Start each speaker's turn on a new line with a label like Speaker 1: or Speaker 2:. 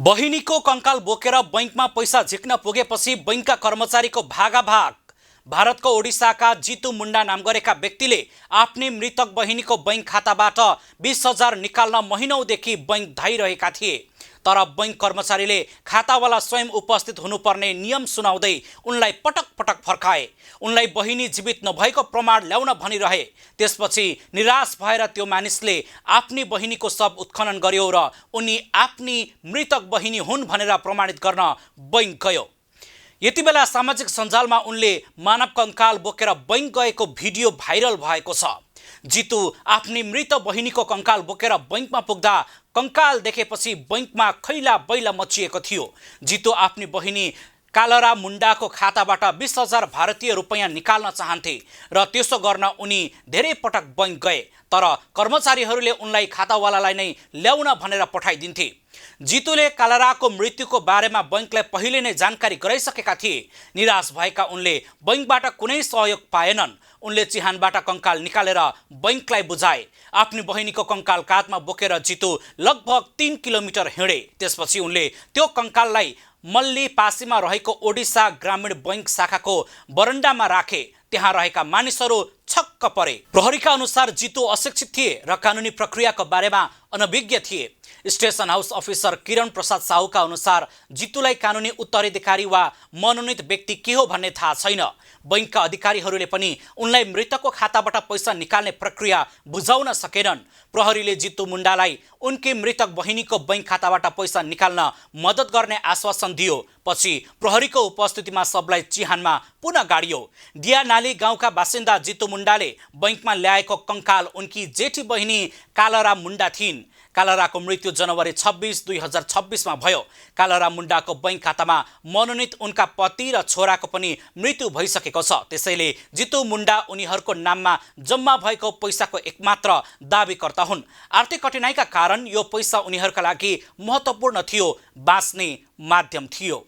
Speaker 1: बहिनीको कंकाल बोकेर बैंकमा पैसा झिक्न पुगेपछि बैंकका कर्मचारीको भागाभाग। भारतको ओडिसाका जितु मुण्डा नाम गरेका व्यक्तिले आफ्नै मृतक बहिनीको बैंक खाताबाट 20,000 निकाल्न महिनौदेखि बैंक धाइरहेका थिए। तर बैंक कर्मचारीले खातावाला स्वयं उपस्थित हुनुपर्ने नियम सुनाउँदै उनलाई पटक पटक फर्काए। उनलाई बहिनी जीवित नभएको प्रमाण ल्याउन भनिरहे। त्यसपछि निराश भएर त्यो मानिसले आफ्नी बहिनीको शव उत्खनन गर्यो र उनी आफ्नी मृतक बहिनी हुन् भनेर प्रमाणित गर्न बैंक गयो। यतिबेला सामाजिक सञ्जालमा उनले मानव कंकाल बोकेर बैंक गएको भिडियो भाइरल भएको छ। जितु आफ्नी मृत बहिनीको कंकाल बोकेर बैंकमा पुग्दा कंकाल देखेपछि बैंकमा खैला बैला मचिएको थियो। जितु आफ्नी बहिनी कालरा मुण्डाको खाताबाट 20,000 भारतीय रुपैयाँ निकाल्न चाहन्थे र त्यसो गर्न उनी धेरै पटक बैंक गए, तर कर्मचारीहरूले उनलाई खातावालालाई नै ल्याउन भनेर पठाइदिन्थे। जितुले कालराको मृत्युको बारेमा बैंकलाई पहिले नै जानकारी गराइसकेका थिए। निराश भएका उनले बैंकबाट कुनै सहयोग पाएनन्। उनले चिहानबाट कंकाल निकालेर बैंकलाई बुझाए। आफ्नी बहिनीको कंकाल काँधमा बोकेर जितु लगभग 3 किलोमिटर हिँडे। त्यसपछि उनले त्यो कंकाललाई मल्ली पासीमा रहेको ओडिसा ग्रामीण बैंक शाखाको बरन्डामा राखे। त्यहाँ रहेका मानिसहरू छक्क परे। प्रहरीका अनुसार जितु अशिक्षित थिए र कानुनी प्रक्रियाको बारेमा अनभिज्ञ थिए। स्टेशन हाउस अफिसर किरण प्रसाद साहुका अनुसार जितुलाई कानुनी उत्तराधिकारी वा मनोनित व्यक्ति के हो भन्ने थाहा छैन। बैंकका अधिकारीहरूले पनि उनलाई मृतकको खाताबाट पैसा निकाल्ने प्रक्रिया बुझाउन सकेनन्। प्रहरीले जितु मुण्डालाई उनकी मृतक बहिनीको बैंक खाताबाट पैसा निकाल्न मद्दत गर्ने आश्वासन दियो। पछि प्रहरीको उपस्थितिमा सबलाई चिहानमा पुनः गाडियो। दियानाली गाउँका बासिन्दा जितु मुण्डाले बैंकमा ल्याएको कंकाल उनकी जेठी बहिनी कालरा मुण्डा थिइन्। कालराको मृत्यु जनवरी 26, 2026 मा भयो। कालरा मुण्डाको बैंक खातामा मनोनित उनका पति र छोराको पनि मृत्यु भइसकेको छ। त्यसैले जितु मुण्डा उनीहरूको नाममा जम्मा भएको पैसाको एकमात्र दाबीकर्ता हुन्। आर्थिक कठिनाइका कारण यो पैसा उनीहरूका लागि महत्त्वपूर्ण थियो, बाँच्ने माध्यम थियो।